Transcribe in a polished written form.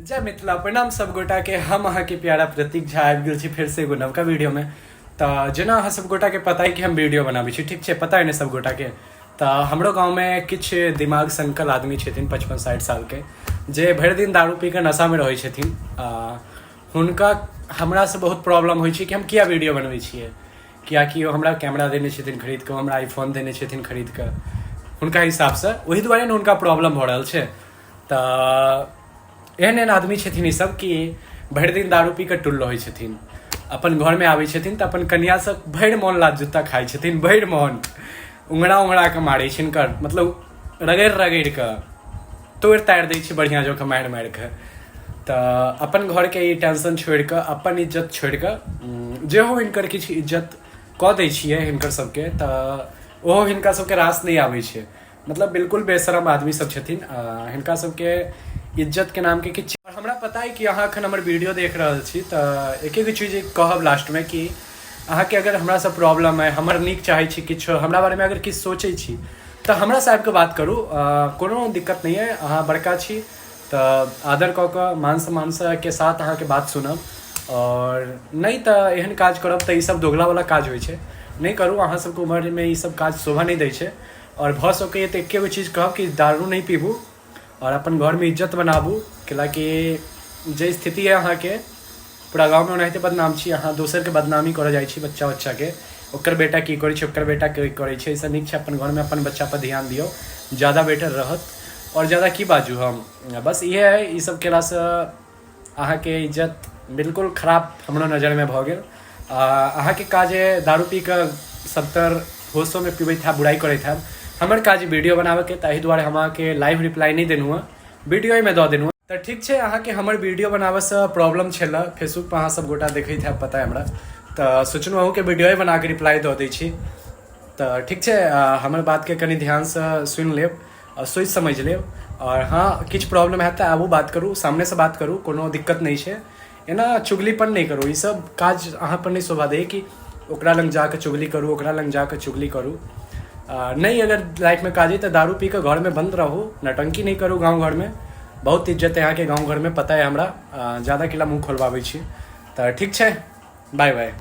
जय मिथिला, प्रणाम सब गोटा के। हम अहाँ के प्यारा प्रतीक झा आबि गेल छी फेर से एगो नवका वीडियो में। तऽ जेना अहाँ सब गोटा के पता है कि हम वीडियो बनाबै छी, ठीक छै, पता है ने सब गोटा के। तऽ हमरो गाँव में किछु दिमाग सनकल आदमी छथिन 55-60 साल के, जे भरि दिन दारू पी कऽ नशा में रहै छथिन। हुनका हमरा से बहुत प्रॉब्लम होइ छै कि हम किया वीडियो बनबै छियै, कियाकि ओ हमरा कैमरा देने छथिन खरीद कऽ, हमरा आईफोन देने छथिन खरीद कऽ, हुनका हिसाबसँ ओहि दुआरे ने हुनका प्रॉब्लम भऽ रहल छै। तऽ एहन एहन आदमी छथिन ईसब कि भरि दिन दारू पी कऽ टुल्ल रहै छथिन, अपन घरमे आबै छथिन तऽ अपन कनिआँसँ भरि मोन लात जुत्ता खाइ छथिन, भरि मोन उंगरा उंगरा कऽ मारै छै हिनकर, मतलब रगड़ि रगड़ि कऽ तोड़ि ताड़ि दै छै बढ़िआँ जकाँ मारि मारि कऽ। तऽ अपन घरके ई टेंशन छोड़ि कऽ, अपन इज्जत छोड़ि कऽ, जेहो हिनकर किछु इज्जत कऽ दै छियै हिनकर सबके, तऽ ओहो हिनका सबके रास नहि आबै छै। मतलब बिल्कुल बेशरम आदमी सब छथिन, हिनका सबके इज्जत के नाम के किछु। हमरा पता है कि अहाँ एखन हमर वीडियो देख रहल छी, तऽ एक एक चीज कहब लास्टमे कि अहाँके अगर हमरासँ प्रॉब्लम है, हमर नीक चाहै छी, किछु हमरा बारेमे अगर किछु सोचै छी तऽ हमरासँ आबिकऽ बात करू, कोनो दिक्कत नहि अइ। अहाँ बड़का छी तऽ आदर कऽ कऽ मान सम्मानसँ के साथ अहाँके बात सुनब। आओर नहि तऽ एहन काज करब तऽ ईसब दोगलावला काज होइ छै, नहि करू। अहाँ सबके उमरमे ईसब काज शोभा नहि दै छै। आओर भऽ सकैए तऽ एके गो चीज कहब कि दारू नहि पीबू आओर अपन घरमे इज्जत बनाबू, कैलाकि जे स्थिति है अहाँके पूरा गाँवमे ओनाहिते बदनाम छी। अहाँ दोसरके बदनामी करऽ जाइ छी, बच्चा बच्चाके, ओकर बेटा की करै छै, ओकर बेटा की करै छै। एहिसँ नीक छै अपन घरमे अपन बच्चापर ध्यान दियौ, ज्यादा बेटर रहत। आओर ज्यादा की बाजू हम, बस इएह है। ईसब केलासँ अहाँके इज्जत बिल्कुल खराब हमरो नजरिमे भऽ गेल। अहाँके काज अइ दारू पी कऽ सबतर होशोमे पीबैत हैब, बुराइ करैत हैब। हमर काज वीडियो बनाबैके, ताहि दुआरे हम अहाँके लाइव रिप्लाई नहि देलहुँ हँ, वीडियोमे दऽ देलहुँ। तऽ ठीक छै, अहाँके हमर वीडियो बनाबऽसँ प्रॉब्लम छलए, फेसबुकपर अहाँ सब गोटा देखैत हैब, पता है हमरा, तऽ सोचलहुँ अहूँके वीडियोए बनाकऽ रिप्लाई दऽ दै छी। तऽ ठीक छै, हमर बातके कनि ध्यानसँ सुनि लेब, सोचि समझि लेब। आओर हँ, किछु प्रॉब्लम हैत तऽ आबू, बात करू, सामनेसँ बात करू, कोनो दिक्कत नहि छै। एना चुगलीपन नहि करू, ईसब काज अहाँपर नहि शोभा दैए कि ओकरा लग जाकऽ चुगली करू, ओकरा लग जाकऽ चुगली करू। नहि अगर लाइफमे काज अइ तऽ दारू पी कऽ घरमे बन्द रहू, नौटंकी नहि करू। गाँव घरमे बहुत इज्जत है अहाँके, गाँव घरमे पता है हमरा, ज्यादा किला मुँह खोलबाबै छी। तऽ ठीक छै, बाय बाय।